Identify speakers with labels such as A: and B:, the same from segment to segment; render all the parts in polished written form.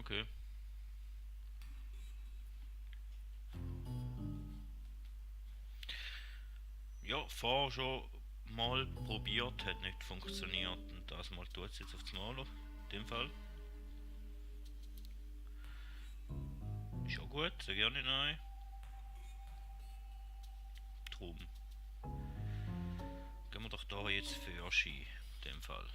A: Okay. Ja, vorher schon mal probiert, hat nicht funktioniert und das mal tut es jetzt aufs Mal. In dem Fall. Ist auch gut, sag ich auch nicht nein. Drum. Gehen wir doch da jetzt für Ski. In dem Fall.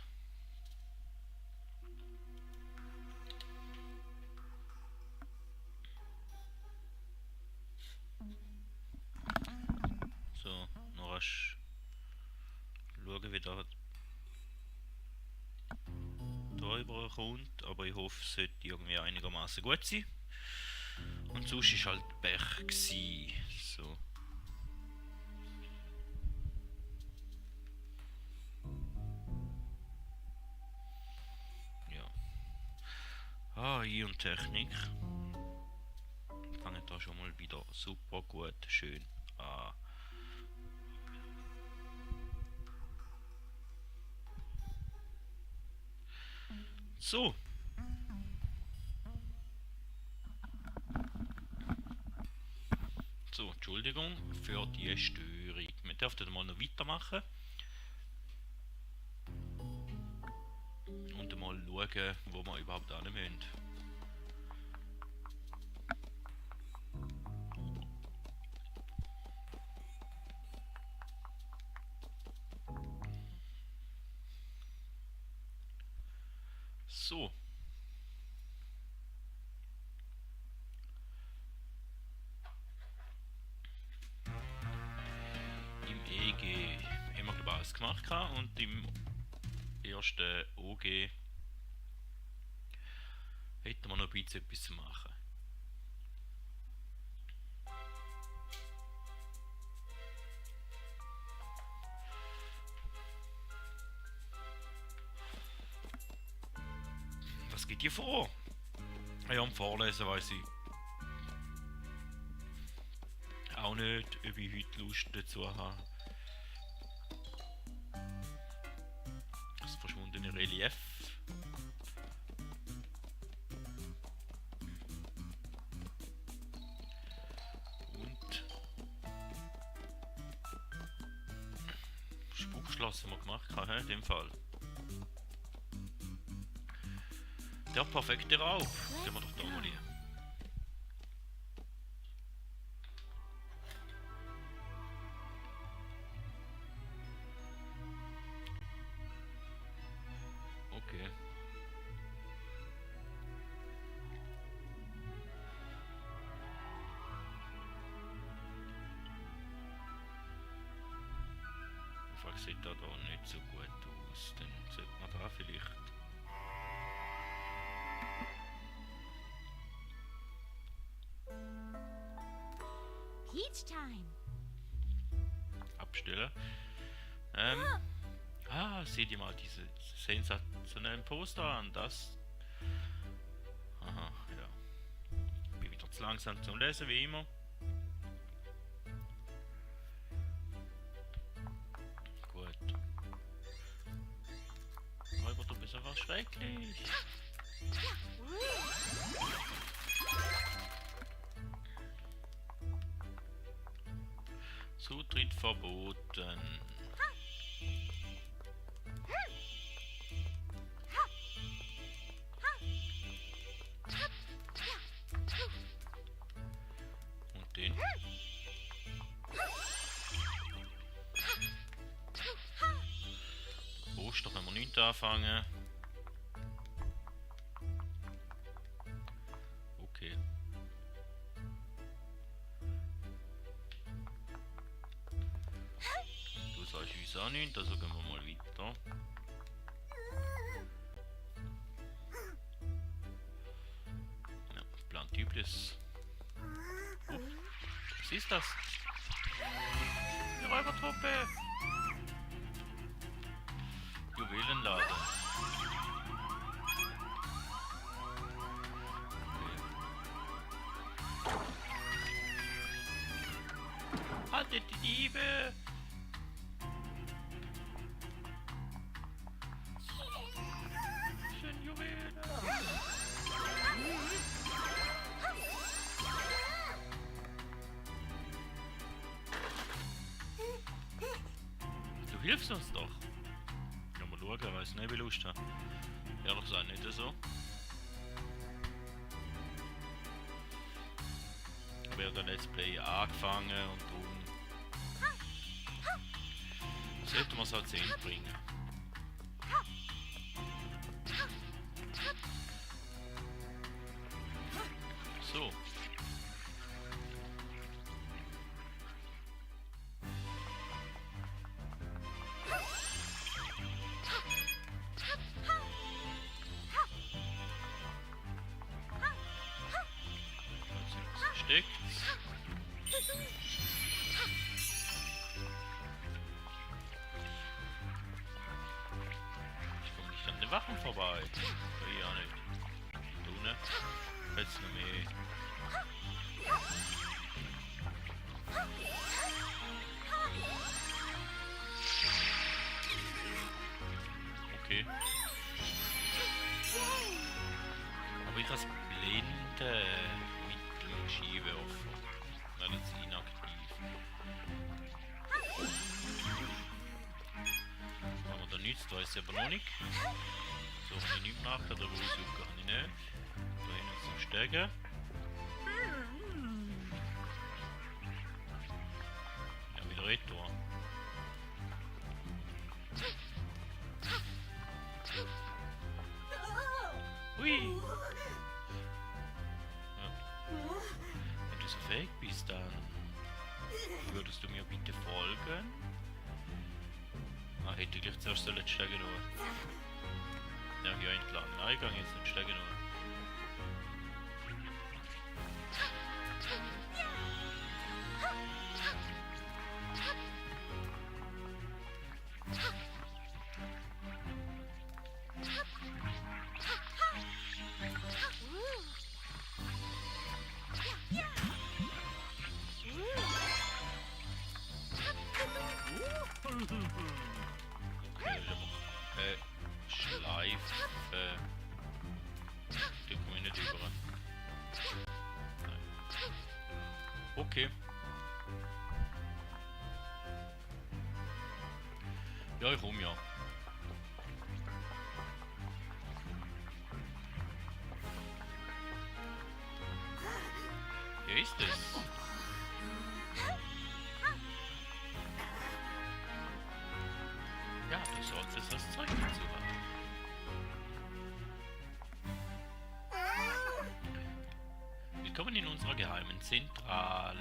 A: So, noch rasch schauen, wie der da überkommt, aber ich hoffe, es sollte irgendwie einigermaßen gut sein. Und sonst war halt Pech gewesen. So. Ja. AI und Technik fangen da schon mal wieder super gut, schön an. So. So, Entschuldigung für die Störung. Wir dürfen mal noch weitermachen. Und mal schauen, wo wir überhaupt hin müssen. So. Im EG haben wir glaube ich alles gemacht und im ersten OG hätten wir noch ein bisschen etwas zu machen. Was geht hier vor? Ja, am Vorlesen weiß ich auch nicht, ob ich heute Lust dazu habe. Das verschwundene Relief. Und Spukschloss haben wir gemacht, in dem Fall. Der perfekte Raub. Gehen wir doch da mal hin. Okay. Einfach sieht da nicht so gut aus. Dann sollte man da vielleicht.
B: Peach time.
A: Abstellen. Seht ihr mal diese sensationellen Poster an, das. Aha, ja. Bin wieder zu langsam zum Lesen, wie immer. Gut. Aber du bist einfach schrecklich. Zutritt verboten. Und den. Poster können wir nicht anfangen. Okay. Du sagst uns auch nicht, also gehen wir mal weiter. Ja, Plantyplis. Was ist das? Die Räubertruppe! Juwelenladen. Okay. Haltet die Diebe! Schön Juwelen! hilfst uns doch. Ja, mal schauen, weil ich nicht Lust habe. Ehrlich gesagt nicht so. Ich habe ja Let's Play angefangen und darum sollten wir es halt zu Ende bringen. So. Steckt. Ich komme nicht an den Wachen vorbei. Ja, auch nicht. Du ne? Jetzt noch mehr. Okay. Aber ich als blinde Mittel Skiwerfer. Nein, das ist inaktiv. Wenn man da nichts, da ist aber noch nicht. So kann ich nicht machen, da wo ich suche, kann ich nicht. Da hinten zum Steigen. Ja, wieder retour. Hui! Ja. Wenn du so fähig bist, dann würdest du mir bitte folgen? Ah, hätte ich gleich zuerst sollen steigen nur. Ja, hier entlang. Nein, ich gehe jetzt nicht steigen nur. Okay, Schleife. Die komme ich nicht über. Nein. Okay. Ja, ich komme ja. Wer ist das? Ja, du solltest das Zeug dazu haben. Willkommen in unserer geheimen Zentrale.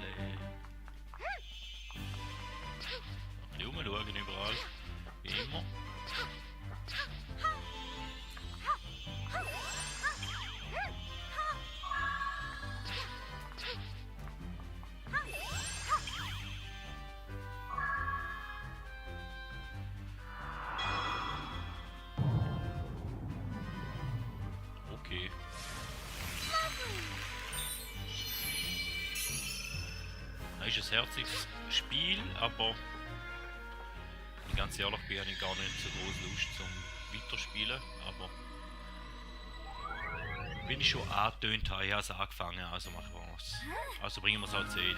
A: Ein bisschen umschauen überall. Wie immer. Okay. Das ist ein herziges Spiel, aber ganz ehrlich bin ich gar nicht so groß Lust zum Weiterspielen, aber wenn ich schon angetönt habe, ich habe es angefangen, also machen wir es. Also bringen wir es halt 10.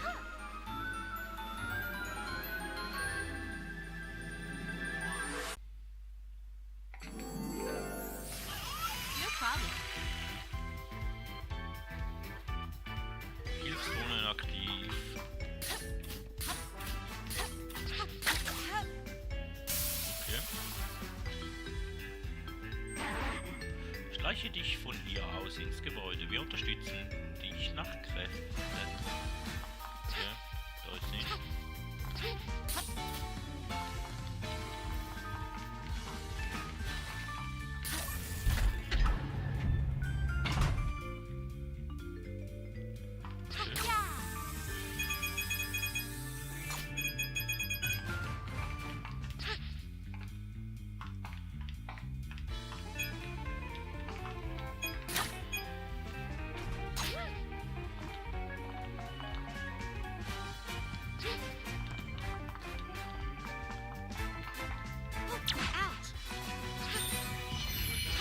B: No problem.
A: Hilfszonen aktiv. Okay. Schleiche dich von hier aus ins Gebäude. Wir unterstützen dich nach Kräften. Okay, da ist nicht.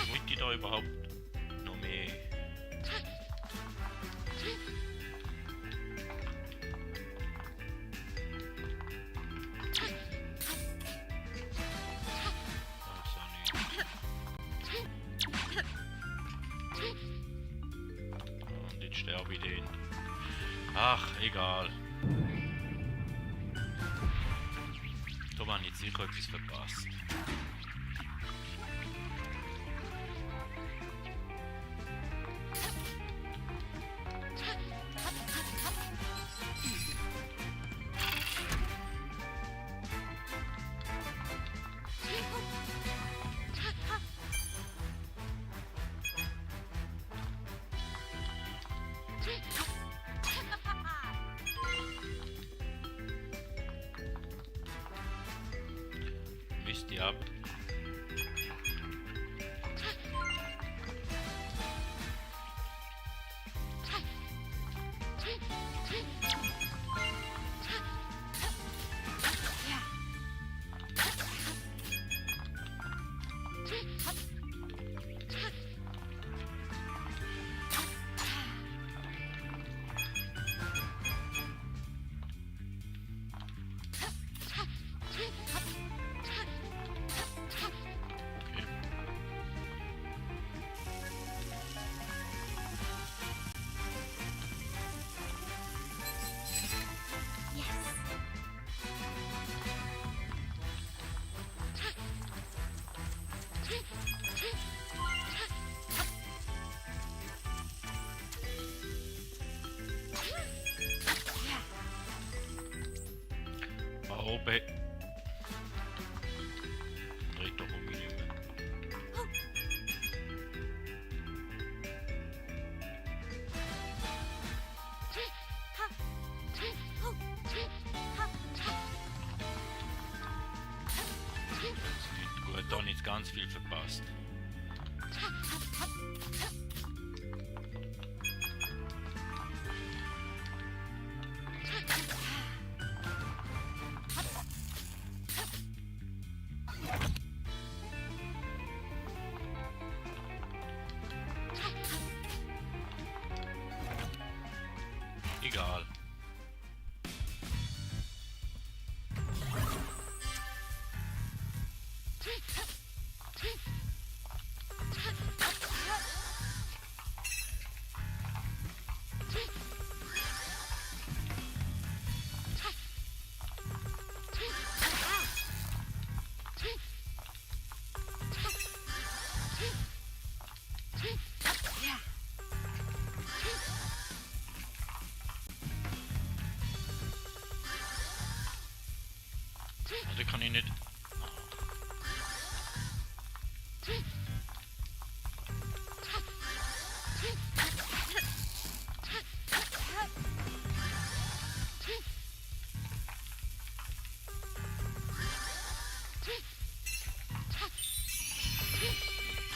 A: Wollt ihr da überhaupt noch mehr? Ach, egal. Da war jetzt sicher etwas verpasst. Wisst ihr ab? Okay. Oh, dreht doch um mich. Gut, da nicht ganz viel verpasst. Egal. Also kann ich nicht.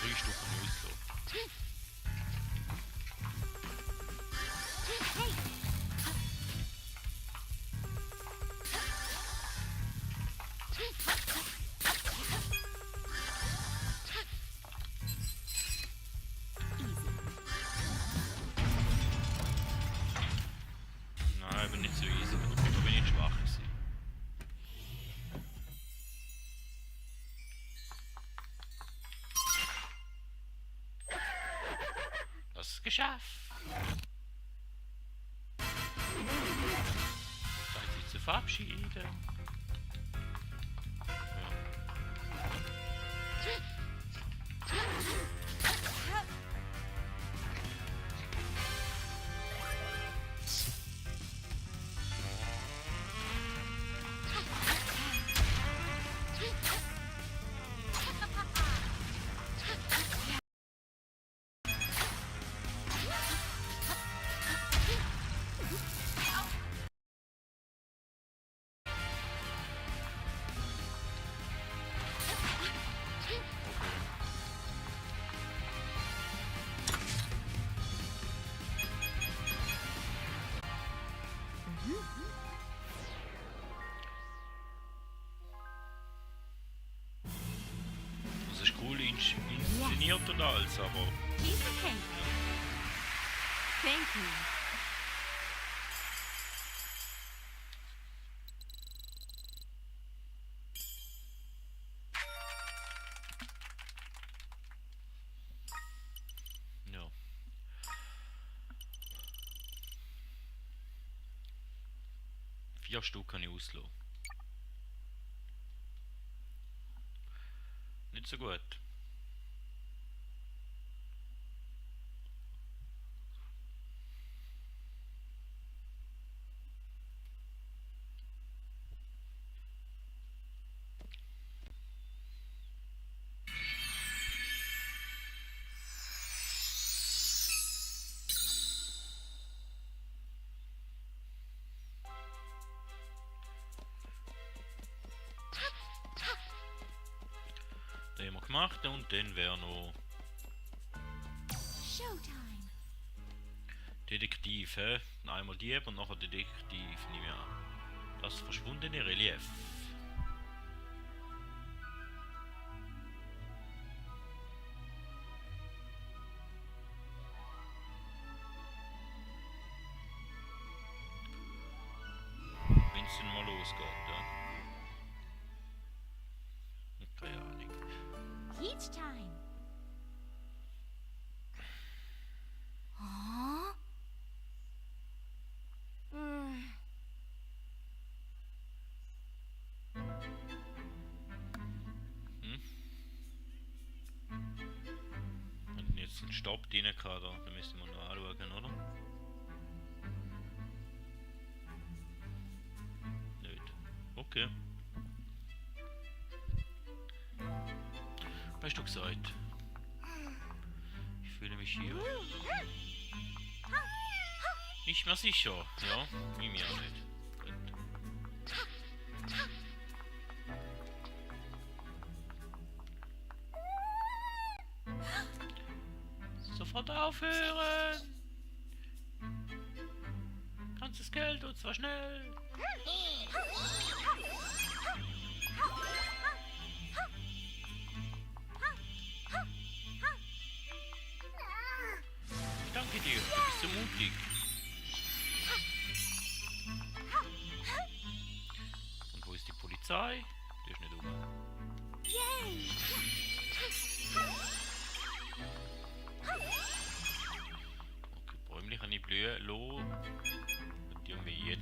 A: Drei Stufen Nüsse. Nein, aber nicht so easy. Da bin ich schwach gewesen. Das ist geschafft. Zeit sich zu verabschieden. Ja. Das ist cool inszeniert und alles, aber
B: Piece of cake. Thank you.
A: ja. 4 Stück kann ich auslassen. Nicht so gut. Den haben wir gemacht und dann wäre noch
B: Showtime.
A: Detektiv, hä? Einmal Dieb und nachher Detektiv, nicht mehr. Das verschwundene Relief. Wenn es denn mal losgeht, ja. Keine Ahnung.
B: Peach time. Huh?
A: Und jetzt ein Stopp drin gehabt, da müssen wir noch anschauen, oder? Nicht. Okay. Hast du gesagt? Ich fühle mich hier nicht mehr sicher. Ja, wie mir auch nicht. Gut. Sofort aufhören! Ganzes Geld und zwar schnell! Ich danke dir, du bist so mutig. Und wo ist die Polizei? Die ist nicht um.
B: Yay!
A: Okay, Bäumlich kann ich blühen lassen. Und irgendwie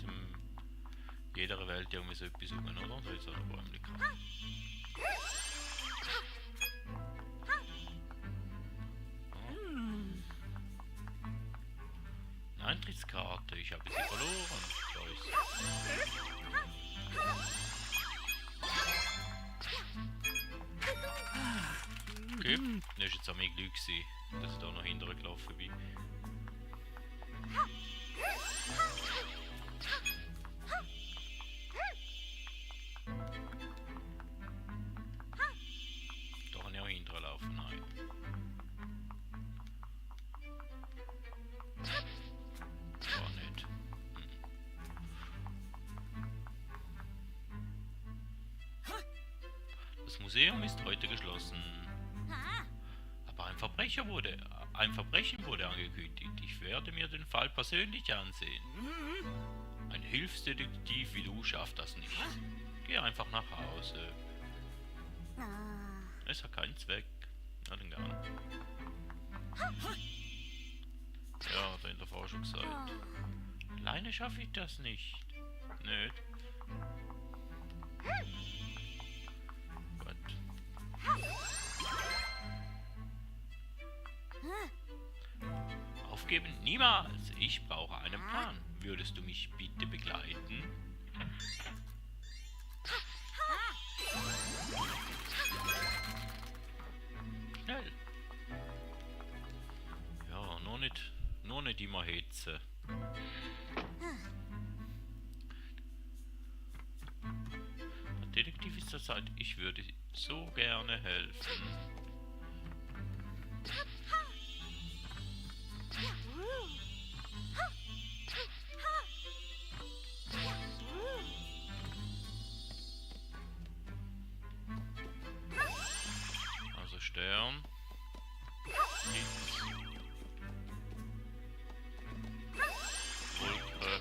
A: jeder Welt irgendwie so etwas suchen, oder? Da ist auch ein Bäumlich. Eine Eintrittskarte, ich habe sie verloren. Da ist. Okay, das ist jetzt auch mein Glück gewesen, dass ich da noch hinterher gelaufen bin. Da kann ich auch hinterher laufen, nein. Gar nicht. Das Museum ist heute geschlossen. Aber ein Verbrechen wurde angekündigt. Ich werde mir den Fall persönlich ansehen. Ein Hilfsdetektiv wie du schafft das nicht. Geh einfach nach Hause. Es hat keinen Zweck. Na dann gar nicht. Ja, hat er in der Forschung gesagt. Alleine schaffe ich das nicht. Nicht. Gut. Aufgeben? Niemals! Ich brauche einen Plan. Würdest du mich bitte begleiten? Schnell! Ja, nur nicht immer hetzen. Der Detektiv ist zur Zeit. Ich würde so gerne helfen. Also Stern. X. Wolke.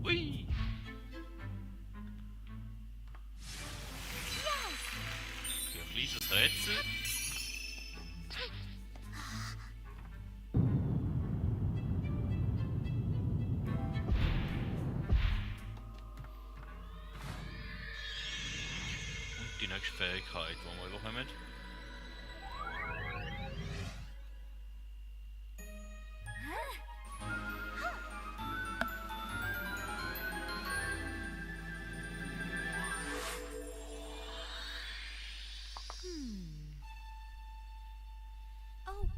A: Ui! Okay, ein kleines Rätsel. die nächste Fähigkeit, die wir überkommen?
B: Oh.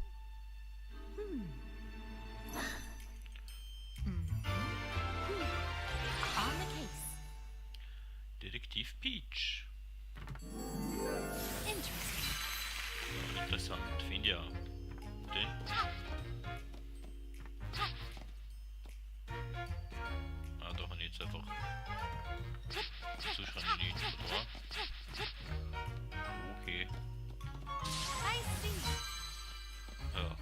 B: On the case.
A: Detektiv Peach.
B: Interesting.
A: Ja, interessant, finde ich ja. Den? Ah, doch, und jetzt einfach. Sonst kann ich nicht, oder? Okay.
B: I see.
A: Ja.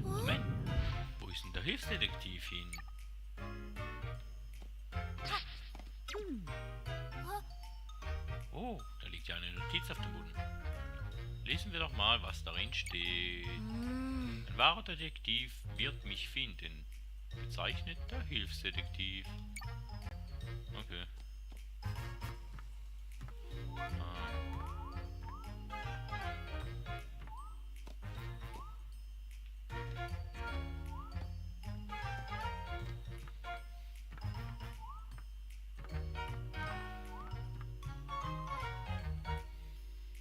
A: Moment, wo ist denn der Hilfsdetektiv hin? Oh, da liegt ja eine Notiz auf dem Boden. Lesen wir doch mal, was darin steht. Ein wahrer Detektiv wird mich finden. Bezeichnet der Hilfsdetektiv. Okay. Ah.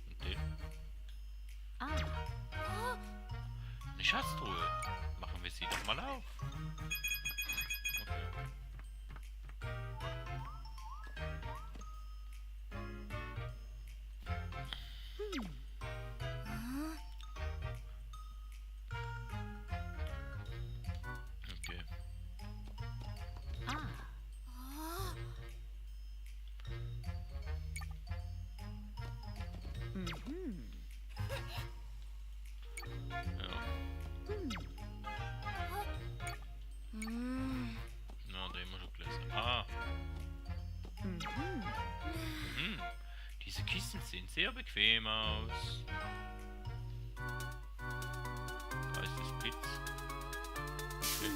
A: Und den?
B: Ah.
A: Eine Schatztruhe. Machen wir sie doch mal auf. Okay. Okay.
B: Ah.
A: Ja. Na, da haben wir schon gelesen. Ah. Mhm. Diese Kissen sehen sehr bequem aus. Da ist das Blitz. Okay.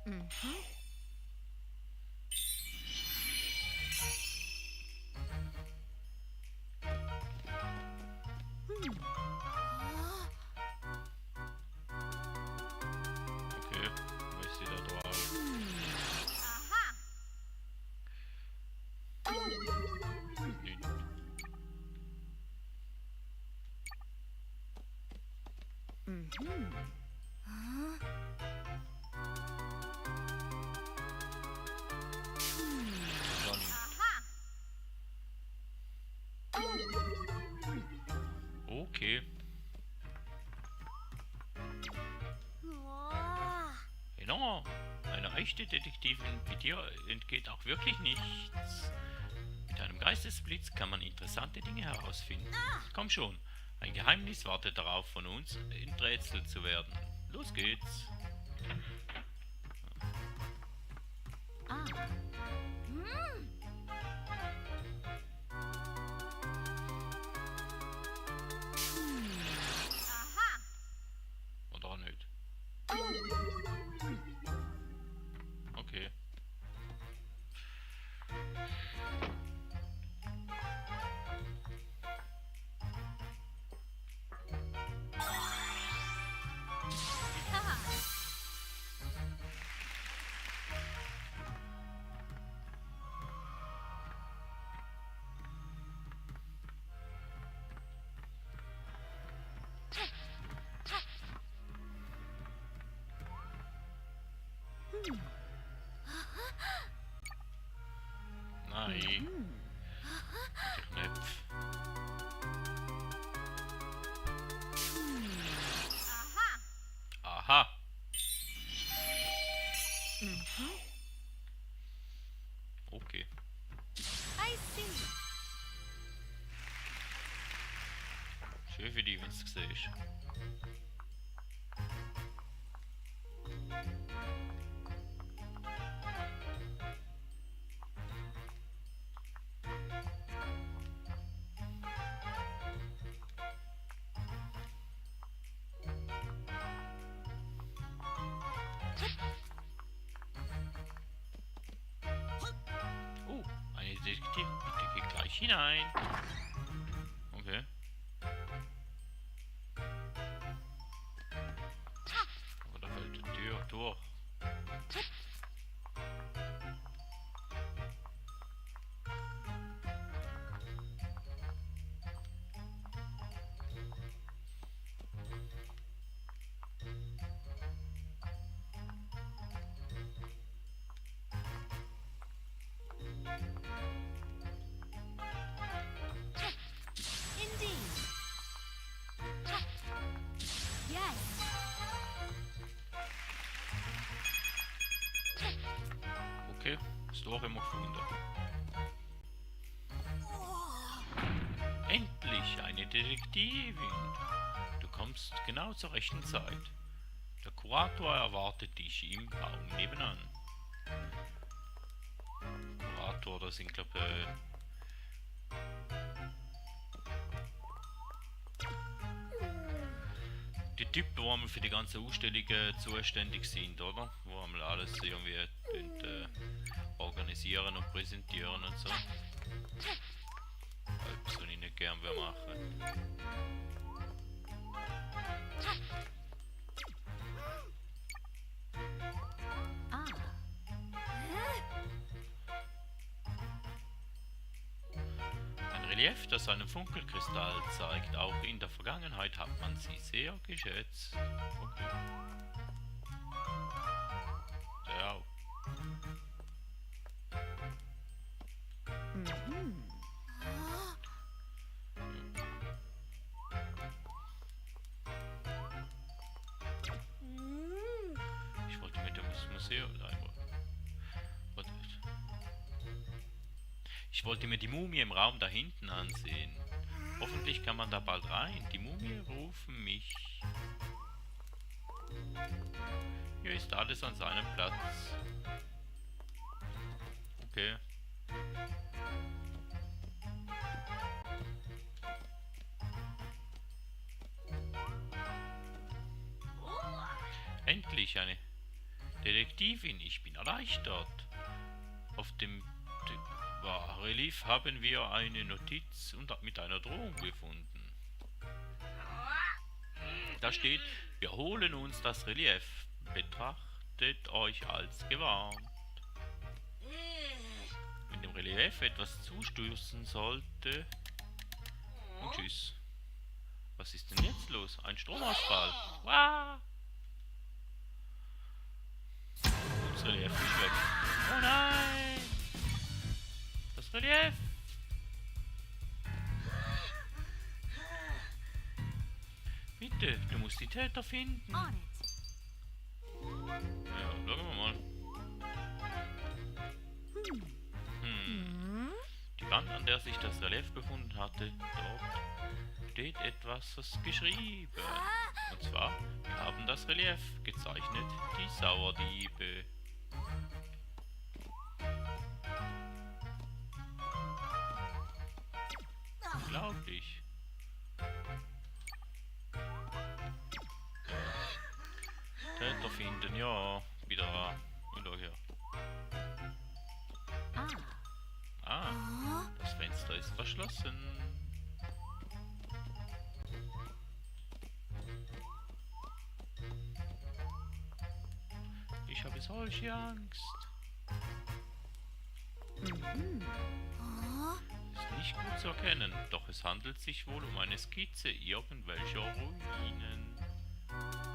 B: Aha.
A: Okay. Was ist da drauf?
B: Aha.
A: Nicht. Gar nicht.
B: Aha.
A: Okay.
B: Wow.
A: Genau. Eine echte Detektivin wie dir entgeht auch wirklich nichts. Mit einem Geistesblitz kann man interessante Dinge herausfinden. Komm schon. Ein Geheimnis wartet darauf, von uns enträtselt zu werden. Los geht's.
B: Ah. Aha.
A: Oder auch nicht? Okay.
B: Haha.
A: Nein. Der Knopf.
B: Aha.
A: Aha. Okay.
B: I see.
A: Schön für die, wenn du es siehst. Detektiv, bitte geh gleich hinein. Okay. Aber da fällt die Tür durch.
B: Indeed. Yes.
A: Okay, das Tor haben wir gefunden. Endlich eine Detektivin. Du kommst genau zur rechten Zeit. Der Kurator erwartet dich im Raum nebenan. Kurator, das sind glaube die Typen, wo wir für die ganzen Ausstellungen zuständig sind, oder? Wo wir alles irgendwie organisieren und präsentieren und so. Das würde ich nicht gern mehr machen.
B: Ah.
A: Ein Relief, das einen Funkelkristall zeigt. Auch in der Vergangenheit hat man sie sehr geschätzt. Okay. Der auch. Ich wollte mit dem Museum einmal. Warte. Ich wollte mir die Mumie im Raum da hinten ansehen. Hoffentlich kann man da bald rein. Die Mumie rufen mich. Hier ist alles an seinem Platz. Okay. Endlich eine Detektivin. Ich bin erleichtert. Auf dem Relief haben wir eine Notiz und mit einer Drohung gefunden. Da steht, wir holen uns das Relief. Betrachtet euch als gewarnt. Wenn dem Relief etwas zustoßen sollte. Und tschüss. Was ist denn jetzt los? Ein Stromausfall. Wow. Das Relief ist weg. Oh nein! Das Relief! Bitte, du musst die Täter finden.
B: On it.
A: Ja, schauen wir mal. Die Wand, an der sich das Relief befunden hatte, dort steht etwas geschrieben. Und zwar, wir haben das Relief gezeichnet, die Sauerdiebe. Unglaublich. Täter finden, ja, wieder hier. Ah, das Fenster ist verschlossen. Ich habe solche Angst. Ist nicht gut zu erkennen, doch es handelt sich wohl um eine Skizze irgendwelcher Ruinen.
B: Aha.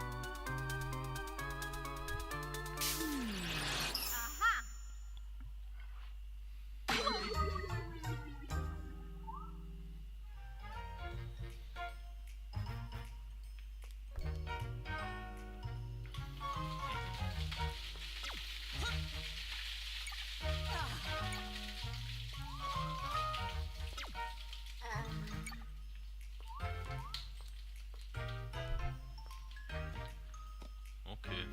A: Okay.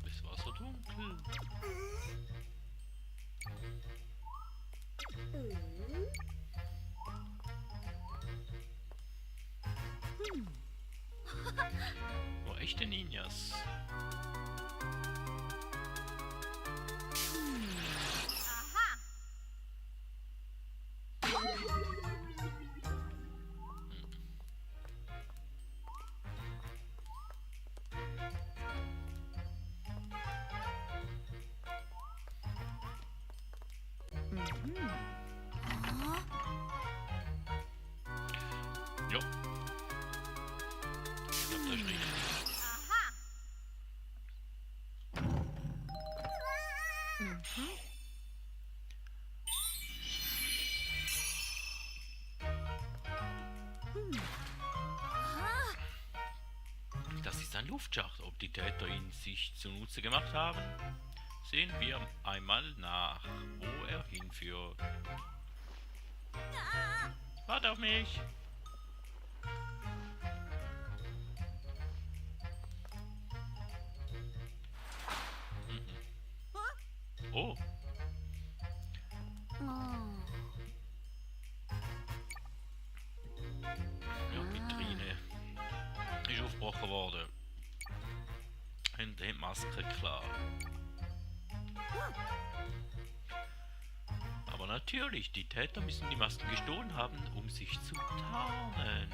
A: Es war so dunkel. Nur echte Ninjas.
B: Aha.
A: Ja. Ich glaube, das ist richtig.
B: Aha.
A: Das ist ein Luftschacht. Ob die Täter ihn sich zunutze gemacht haben? Sehen wir einmal nach, wo er hinführt. Warte auf mich! Oh,
B: Oh.
A: ja, die Vitrine ist aufgebrochen worden. Und die Maske klar. Aber natürlich, die Täter müssen die Masken gestohlen haben, um sich zu tarnen.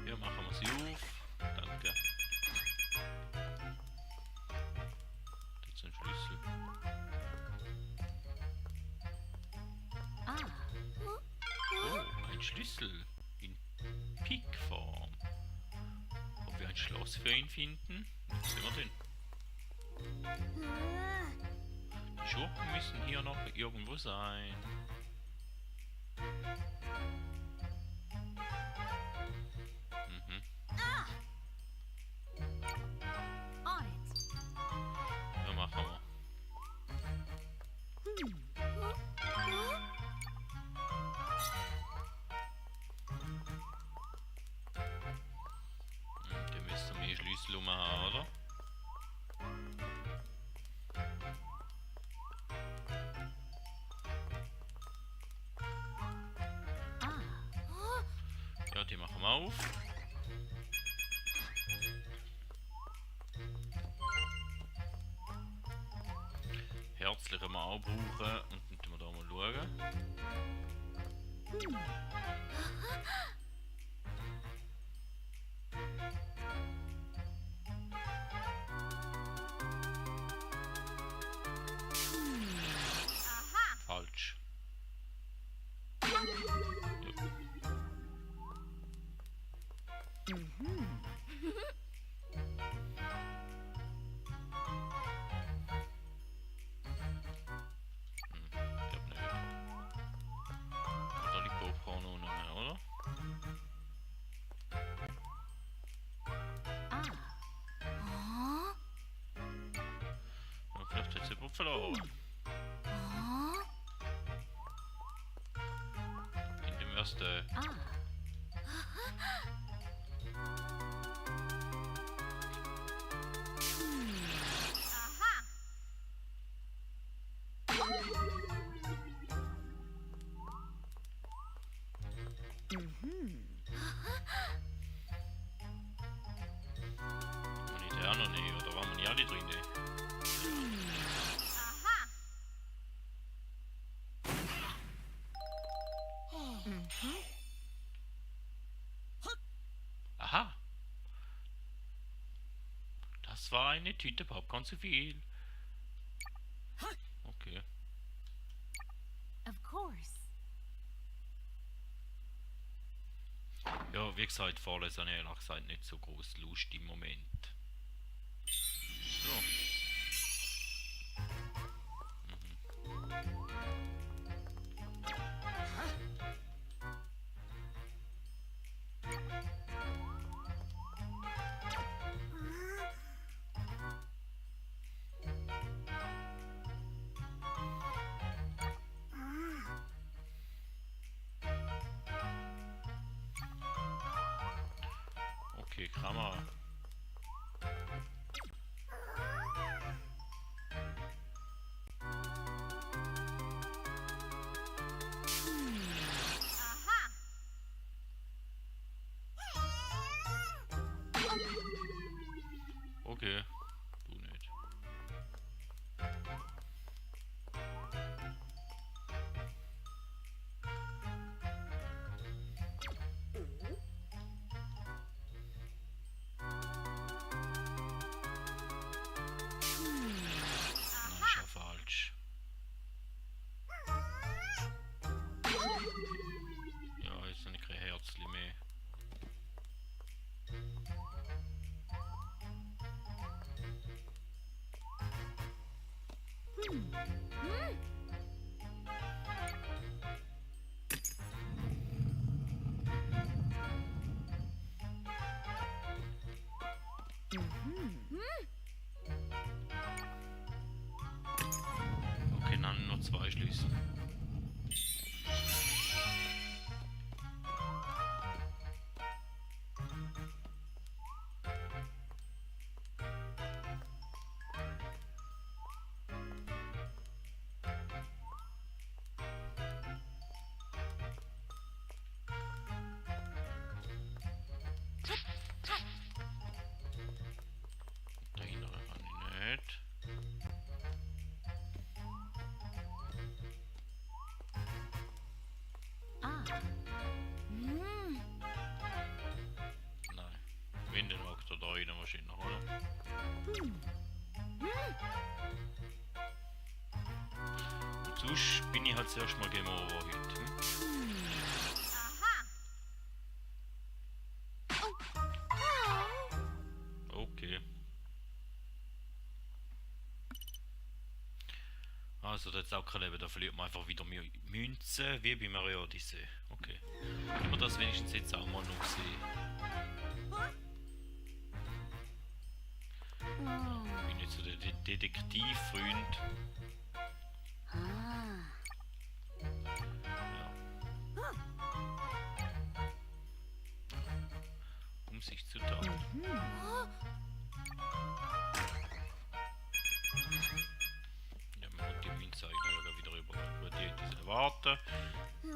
A: Ja, machen wir sie auf. Danke. Das ist ein Schlüssel.
B: Ah.
A: Oh, ein Schlüssel in Pikform. Ob wir ein Schloss für ihn finden? Wo sind wir denn? Die Schurken müssen hier noch irgendwo sein. Mhm.
B: On it.
A: Ja, machen wir. Dann müssen wir Schlüssel haben, oder?
B: Ah.
A: Ja, die machen wir auf. Herzlich mal aufbrauchen und dann tun wir da mal schauen.
B: Aha.
A: Falsch. Ich glaub nicht. Da liegt Popcorn unten, oder?
B: Ah. Oh.
A: Ja, vielleicht hat sie jemand verloren.
B: Oh.
A: In dem ersten.
B: Ah. Aha.
A: Und nicht der noch nicht, oder waren wir nicht alle drin?
B: Aha.
A: Aha! Das war eine Tüte Popcorn zu viel. Okay.
B: Of course.
A: Ja, wie gesagt, vorlesen habe ich ehrlich gesagt nicht so groß Lust im Moment. So. Okay, Kamera. Okay, dann nur 2 Schlüssel. Der innere kann ich nicht.
B: Ah. Mm.
A: Nein. Winde hockt er da rein wahrscheinlich, oder? Und sonst bin ich halt zuerst mal Game Over heute. Okay. Also das ist auch kein Leben, da verliert man einfach wieder Münzen, wie bei Mario Odyssey. Okay. Können wir das wenigstens jetzt auch mal noch sehen? Ich bin jetzt so der Detektivfreund.
B: Ah.
A: Ja. Um sich zu tarnen. Ja, man hat die Münze eigentlich wieder über. Gut, die hätte ich erwarten. Ja,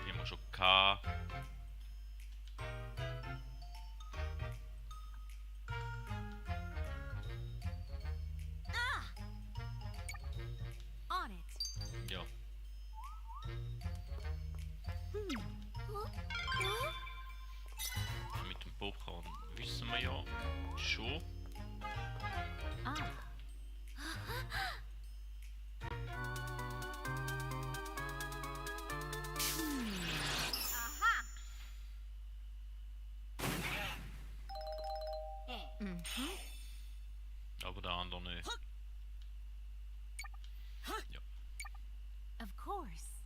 A: die haben wir schon gehabt.
B: On it.
A: Ja. Mit dem Popcorn wissen wir ja schon.
B: Ah.
A: Aber der andere nicht. Ja,
B: Of course.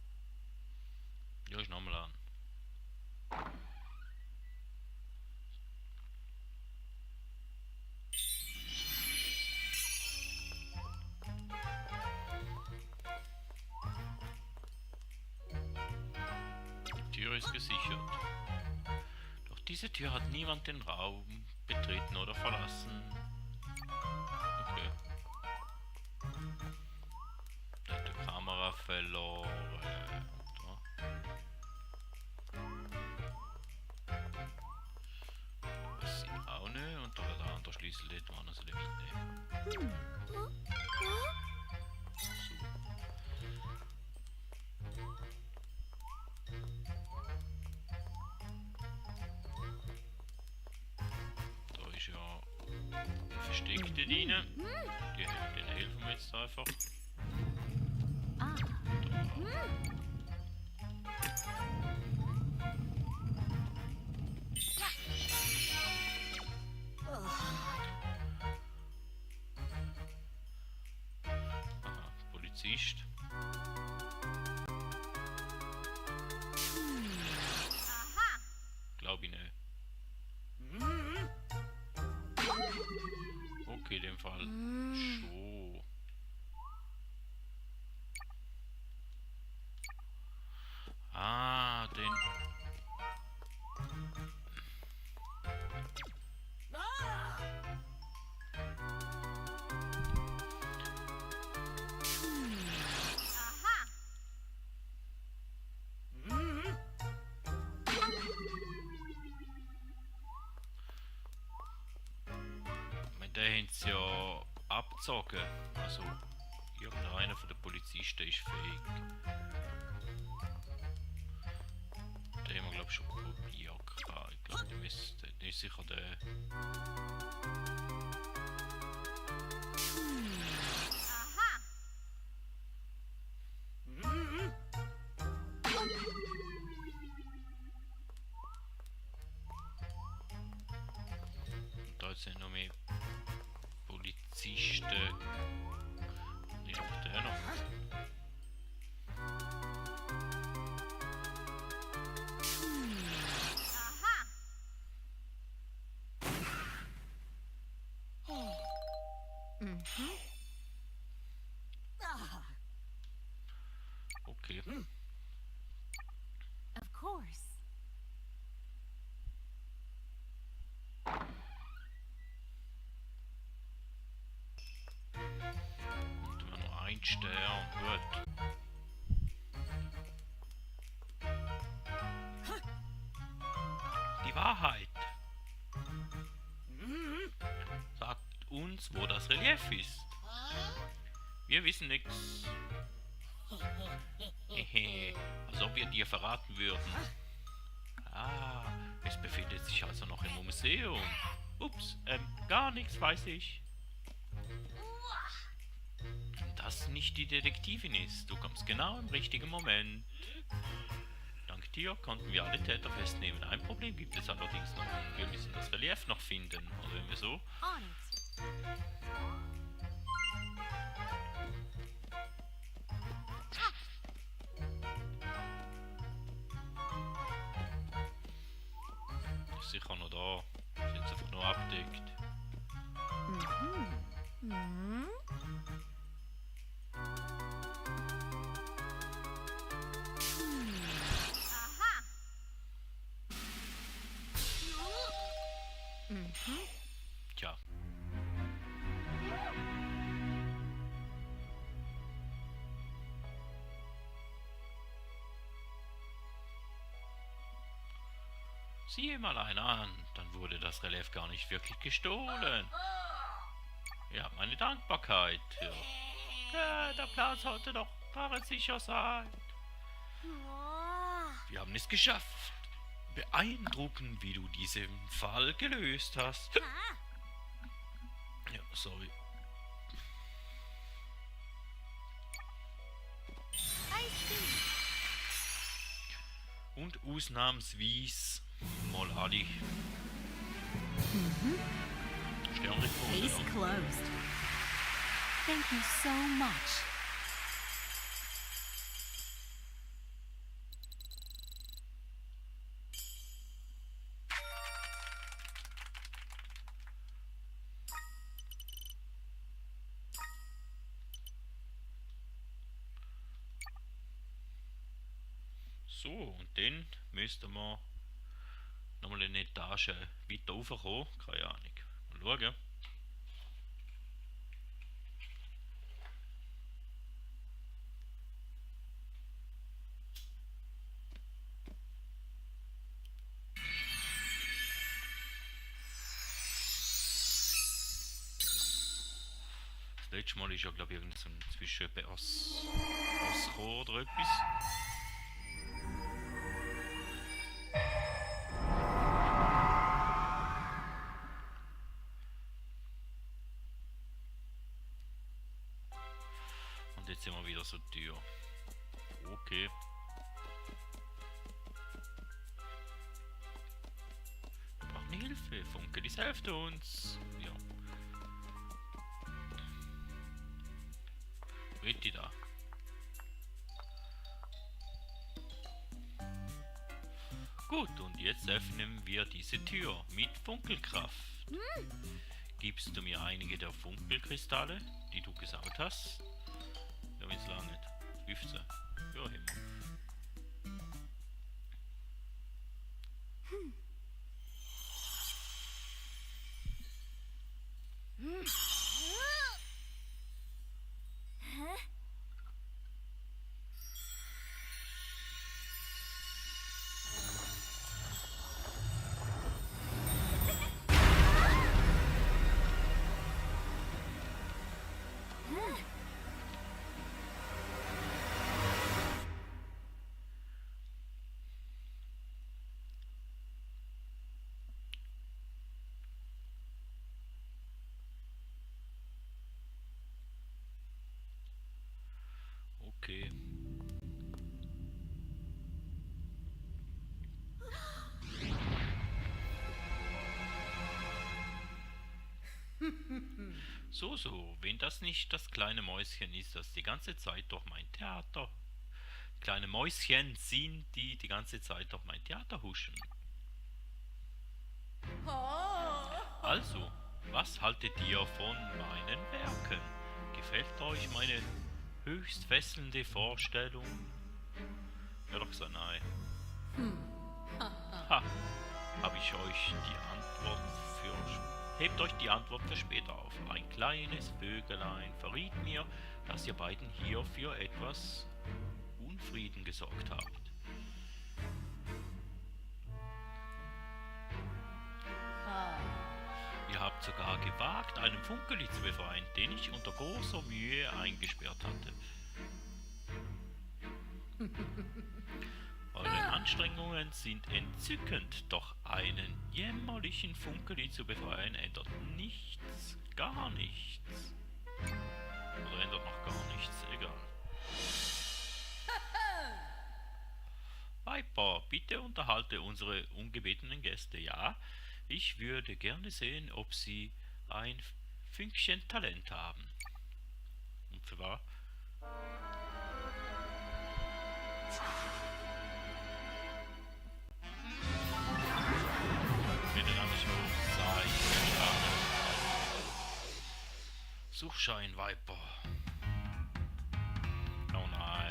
A: ja, ist nochmal an. Die Tür ist gesichert. Doch diese Tür hat niemand den Raum betreten oder verlassen. Okay. Der hat die Kamera verloren. Das sieht auch nicht. Und da war der andere Schlüssel dort, wo er sie mitnehmen. So. Da ist ja ein Versteck dort rein. Den helfen wir jetzt einfach.
B: Ah.
A: Aha, Polizist. Glaube ich nicht. Okay, in dem Fall schon. Ah, den. Mit der haben sie ja abgezogen. Also, irgendeiner von den Polizisten ist fähig. Den haben wir, glaube ich, schon probiert. Ich glaube, der ist sicher der. Und da sind noch mehr Polizisten. Ja, der noch. Okay.
B: Of course.
A: Und immer nur ein Stern. Gut. Die Wahrheit. Sagt uns, wo das Relief ist. Wir wissen nichts. Hehe, als ob wir dir verraten würden. Ah, es befindet sich also noch im Museum. Ups, gar nichts weiß ich. Das nicht die Detektivin ist. Du kommst genau im richtigen Moment. Dank dir konnten wir alle Täter festnehmen. Ein Problem gibt es allerdings noch. Wir müssen das Relief noch finden. Oder irgendwie so.
B: On it.
A: Ist sicher noch da. Sind einfach nur abdeckt. Tja. Sieh mal einer an, dann wurde das Relief gar nicht wirklich gestohlen. Ja, meine Dankbarkeit. Ja, der Plan sollte doch sicher sein. Wir haben es geschafft. Beeindruckend, wie du diesen Fall gelöst hast. Ja, sorry.
B: I see.
A: Und ausnahmsweise mal alle
B: Case
A: Sternrekorder.
B: closed. Thank you so much.
A: So, und dann müssten wir nochmal eine Etage weiter raufkommen. Keine Ahnung. Mal schauen. Das letzte Mal ist ja, glaube ich, irgend so ein zwischen rausgekommen oder etwas. Und jetzt sind wir wieder so Tür. Okay. Wir brauchen Hilfe. Funke, die hilft uns. Ja. Ritti da. Gut, und jetzt öffnen wir diese Tür mit Funkelkraft. Gibst du mir einige der Funkelkristalle, die du gesammelt hast? Ja, wenn es lange nicht. 15. Ja, immer. Okay. So, so, wenn das nicht das kleine Mäuschen ist, das die ganze Zeit durch mein Theater... Kleine Mäuschen sind, die die ganze Zeit durch mein Theater huschen. Also, was haltet ihr von meinen Werken? Gefällt euch meine höchst fesselnde Vorstellung? Ja, doch gesagt, nein. Ha, habe ich euch die Antwort für... Hebt euch die Antwort für später auf. Ein kleines Vögelein verriet mir, dass ihr beiden hier für etwas Unfrieden gesorgt habt. Ihr habt sogar gewagt, einen Funkeli zu befreien, den ich unter großer Mühe eingesperrt hatte. Eure Anstrengungen sind entzückend, doch einen jämmerlichen Funkeli zu befreien ändert nichts, gar nichts. Oder ändert noch gar nichts, egal. Viper, bitte unterhalte unsere ungebetenen Gäste. Ja, ich würde gerne sehen, ob sie ein Fünkchen Talent haben. Und zwar... Wenn der Name so sei, Suchschein Viper. Oh nein.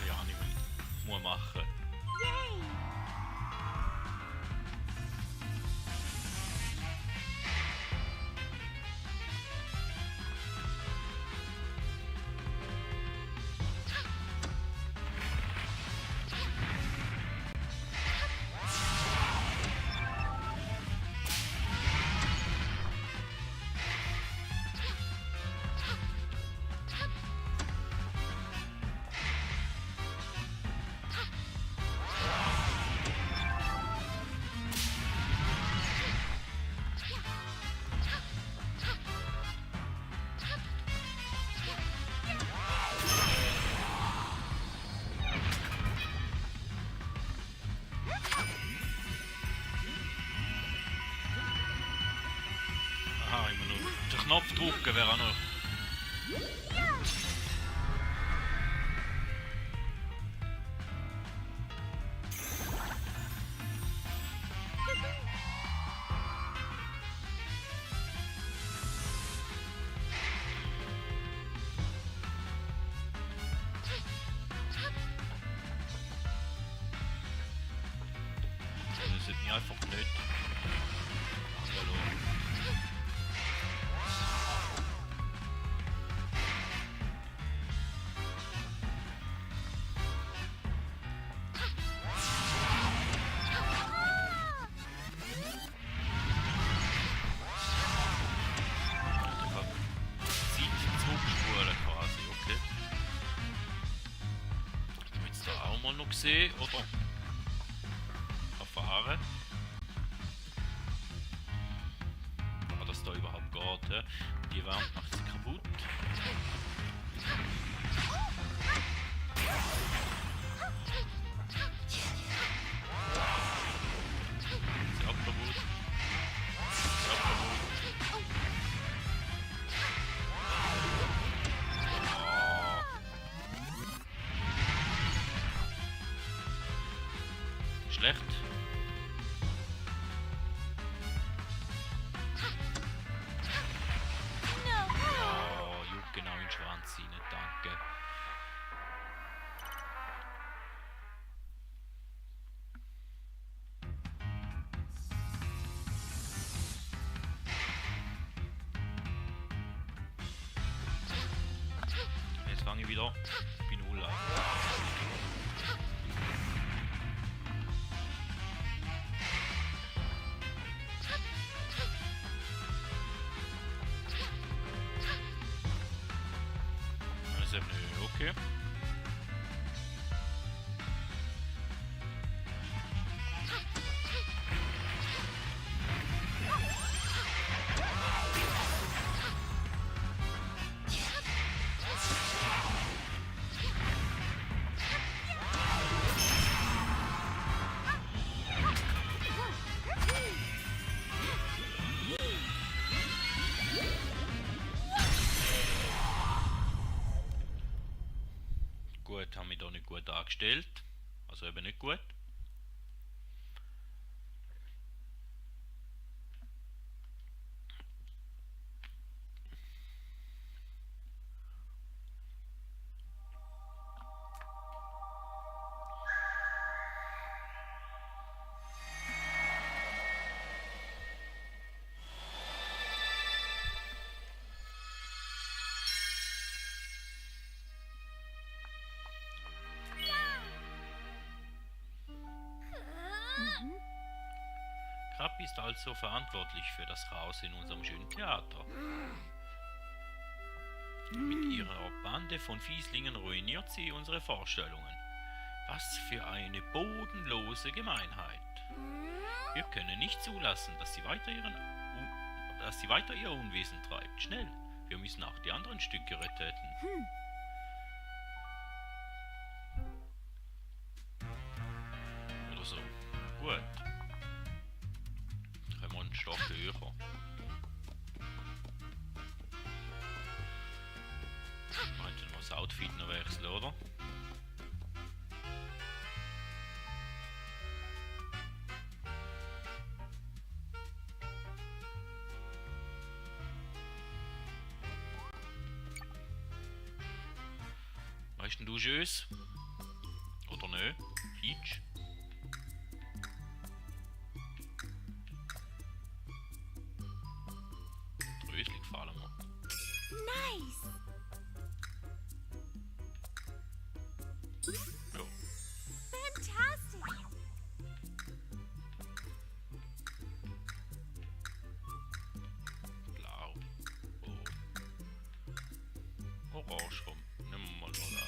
A: Ja, nicht mehr machen. Aha, immer nur den Knopf drücken wäre auch noch. Das ist mir einfach nicht. Hallo. Zurückspulen quasi, okay. Haben wir jetzt da auch mal noch gesehen, oder? Erfahren. Ah, dass da überhaupt geht, ja. Die Wand macht sie kaputt. Sie auch kaputt. Sie auch kaputt. Schlecht. wieder bei Null an. Also, okay. Gut, haben wir da nicht gut angestellt. Also eben nicht gut. Krapp ist also verantwortlich für das Chaos in unserem schönen Theater. Mit ihrer Bande von Fieslingen ruiniert sie unsere Vorstellungen. Was für eine bodenlose Gemeinheit. Wir können nicht zulassen, dass sie weiter ihr Unwesen treibt. Schnell, wir müssen auch die anderen Stücke retten. Oder so. Gut. Können wir einen Stock höher. Meinte noch das Outfit noch wechseln, oder? Weißt du, Jus? Oder nö? Peach? Rösli gefallen mir.
B: Nice.
A: Ja.
B: Fantastic.
A: Blau. Oh. Orange rum. Nehmen wir mal noch da.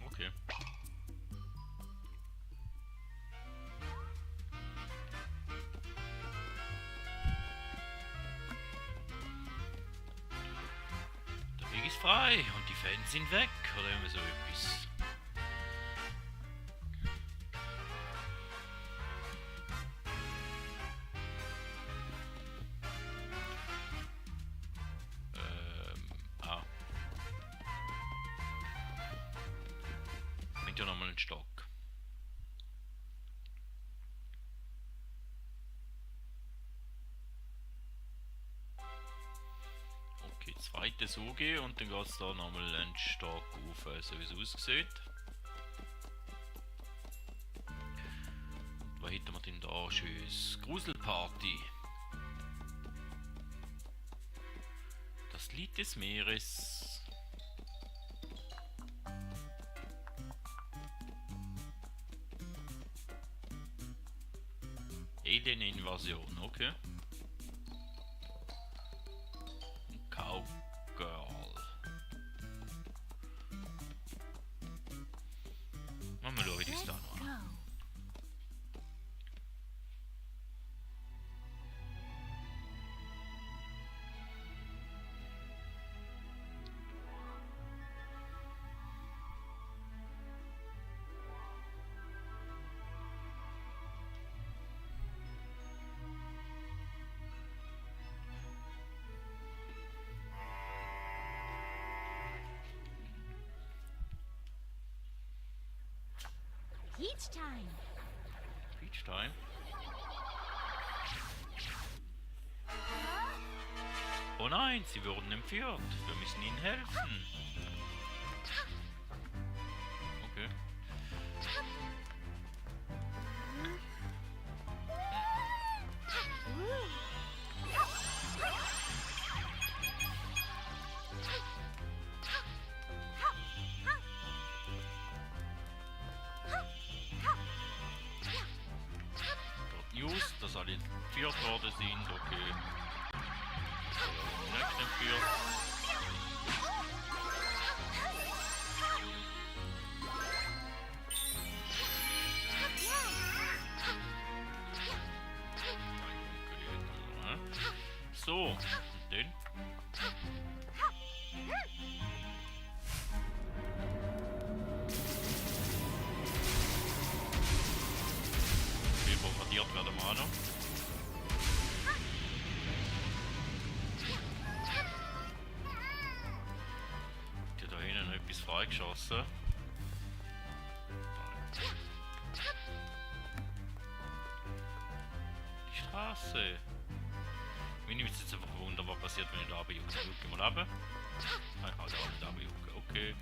A: Okay. Der Weg ist frei und die Fans sind weg, oder irgendwie so etwas. Ah. Bringt ja nochmal einen Stock. Okay, zweite Suche und dann geht es da nochmal einen Stock auf, so wie es aussieht. Was hätten wir denn da? Schönes Gruselparty. Das Lied des Meeres. Alien-Invasion, okay. Cowgirl. Mal schauen, wie das da noch.
B: Go. Peach time.
A: Peach Time. Oh nein, sie wurden entführt. Wir müssen ihnen helfen. Okay. entführt worden sind, okay. Nicht entführt. So, und den. Okay, bombardiert werden wir auch noch. Die da hinten noch etwas freigeschossen. Die Straße. Mich nimmt es jetzt einfach Wunder, was passiert, wenn ich da runterjucke. Jucke mal runter. Nein, also auch nicht runterjucke, okay.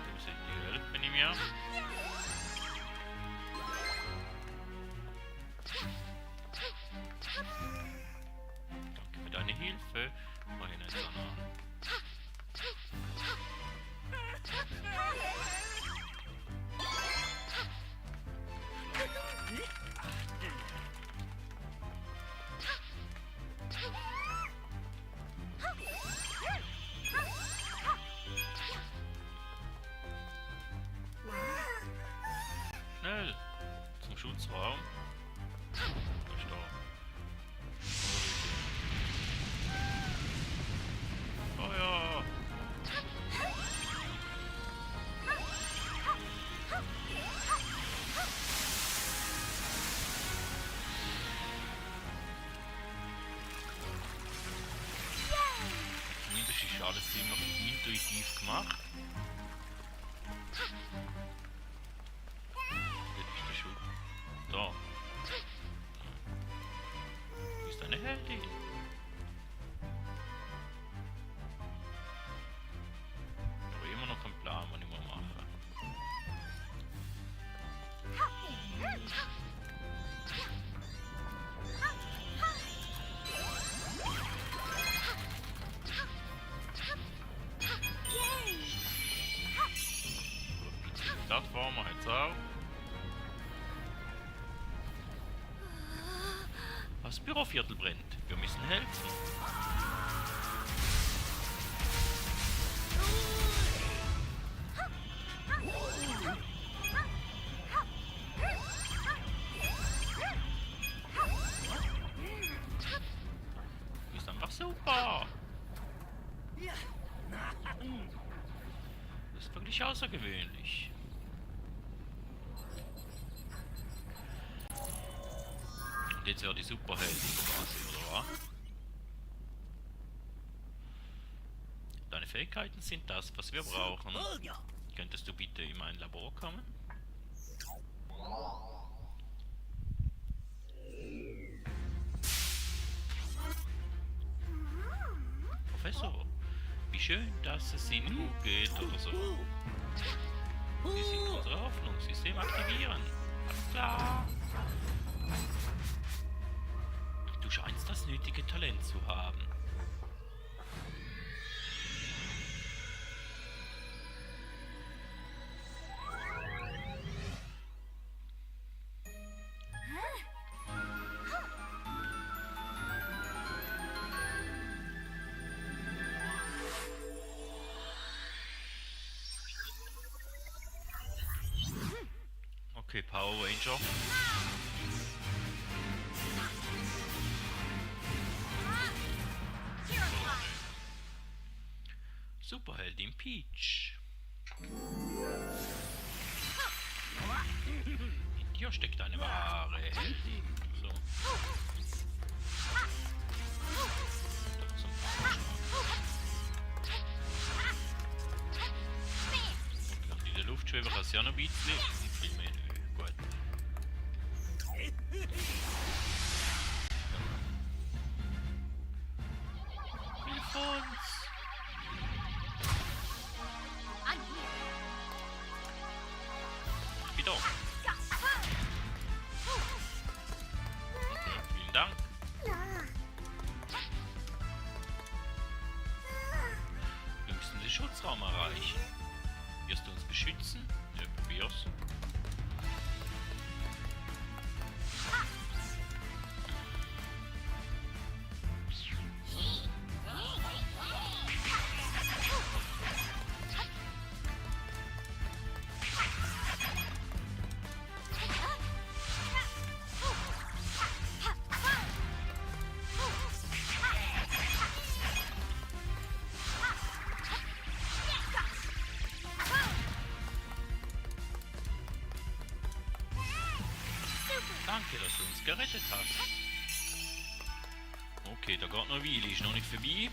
A: Wo sind die Helfen nicht mehr? Danke für deine Hilfe. Meine Sonne. Schnell zum Schutzraum. Da ist da. Oh ja. Zumindest ist alles ziemlich intuitiv gemacht. Da. Wo ist deine Heldin? Aber immer noch kein Plan, was ich mal mache. Das brauchen wir jetzt auch. Das Büroviertel brennt. Wir müssen helfen. Ist einfach super. Das ist wirklich außergewöhnlich. Und jetzt wäre die Superheldin quasi, oder was? Deine Fähigkeiten sind das, was wir brauchen. Könntest du bitte in mein Labor kommen? Professor, wie schön, dass es Ihnen gut geht oder so. Sie sind unsere Hoffnung. System aktivieren. Alles klar. Du scheinst das nötige Talent zu haben. Okay, Power Ranger. Superheldin Peach. In dir steckt eine wahre Heldin. So. Und in der Luftschwebe kann es ja noch ein bisschen. Und viel mehr. Gut. Hilf uns! Ich bin da. Vielen Dank. Wir müssen den Schutz Schutzraum erreichen. Wirst du uns beschützen? Ja, probier's. Danke, dass du uns gerettet hast. Okay, da geht noch eine Weile, ist noch nicht vorbei.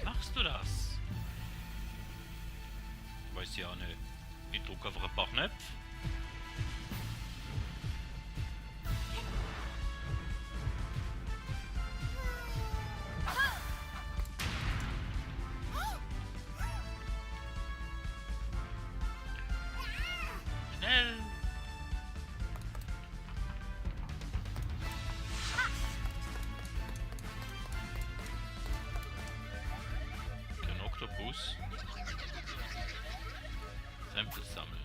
A: Machst du das? Weiß ja nicht. Ich drücke einfach ein paar Knöpfe. Schnell! Den Oktopus. Tempel sammeln.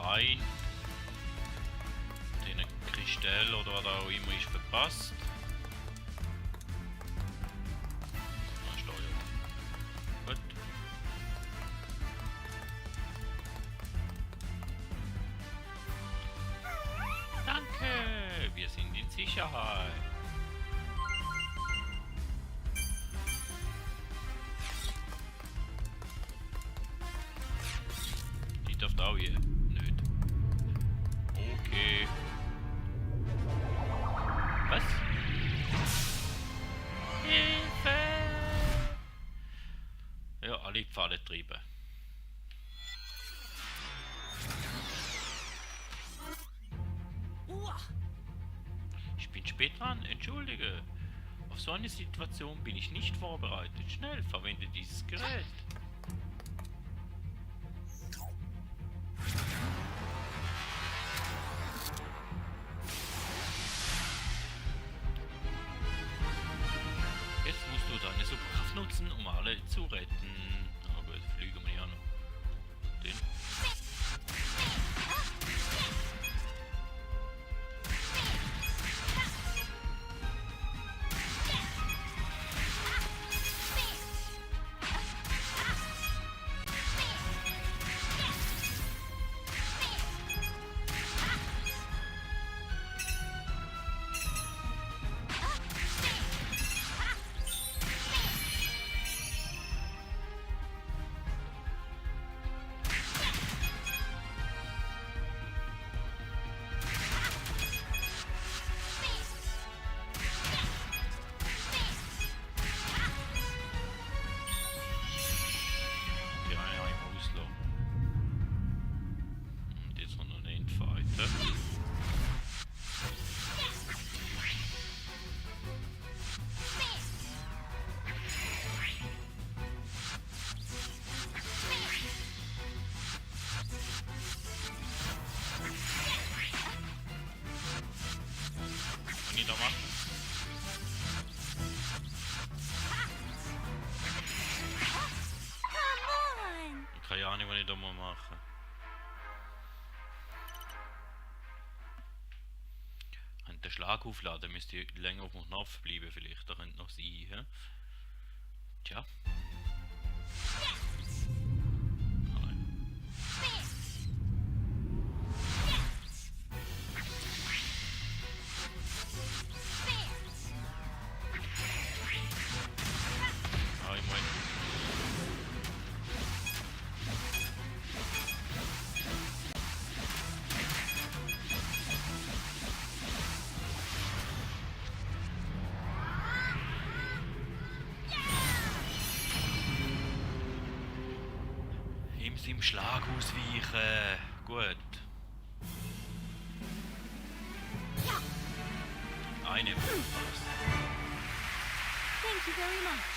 A: Ein den Kristall oder was auch immer ist verpasst. Steuerung. Gut. Danke, wir sind in Sicherheit. Die darf auch hier. Okay. Was? Hilfe! Ja, alle Pfade treiben. Ich bin spät dran, entschuldige. Auf so eine Situation bin ich nicht vorbereitet. Schnell, verwende dieses Gerät. Jetzt musst du deine Superkraft nutzen, um alle zu retten. Aber jetzt fliegen wir ja noch. Den. kann ich da machen?
B: Come on!
A: Keine Ahnung, was ich da mal machen. Und den Schlag aufladen, müsste ich länger auf dem Knopf bleiben vielleicht, da könnte noch sein, hä? Tja. Nein. Ah, ich mein. Ihm seinem Schlag ausweichen. Gut. Eine was.
B: Thank you very much.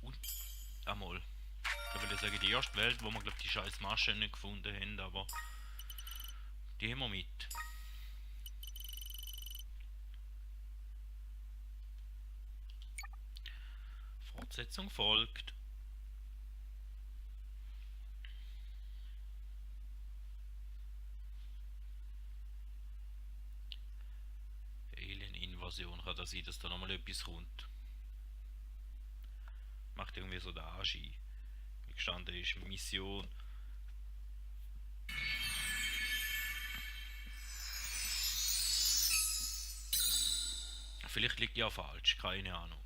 A: Und einmal. Ich würde sagen, die erste Welt, wo wir glaub die scheiß Maschen nicht gefunden haben, aber die haben wir mit. Fortsetzung folgt. Alien-Invasion, kann das sein, dass da nochmal etwas kommt? Macht irgendwie so den Anschein. Wie gestanden ist, Mission. Vielleicht liegt ja falsch, keine Ahnung.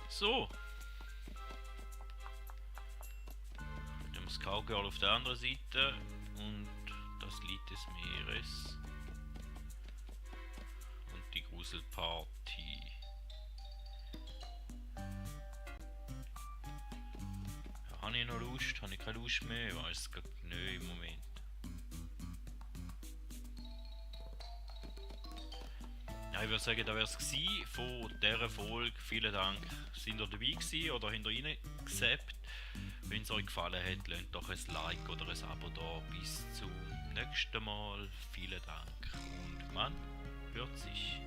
A: So. Das Cowgirl auf der anderen Seite und das Lied des Meeres. Und die Gruselparty. Ja, habe ich noch Lust? Habe ich keine Lust mehr? Ich weiß es gerade nicht im Moment. Ja, ich würde sagen, das wäre es von dieser Folge. Vielen Dank, sind ihr dabei gewesen oder habt ihr reingesappt? Wenn es euch gefallen hat, lasst doch ein Like oder ein Abo da. Bis zum nächsten Mal. Vielen Dank und man hört sich.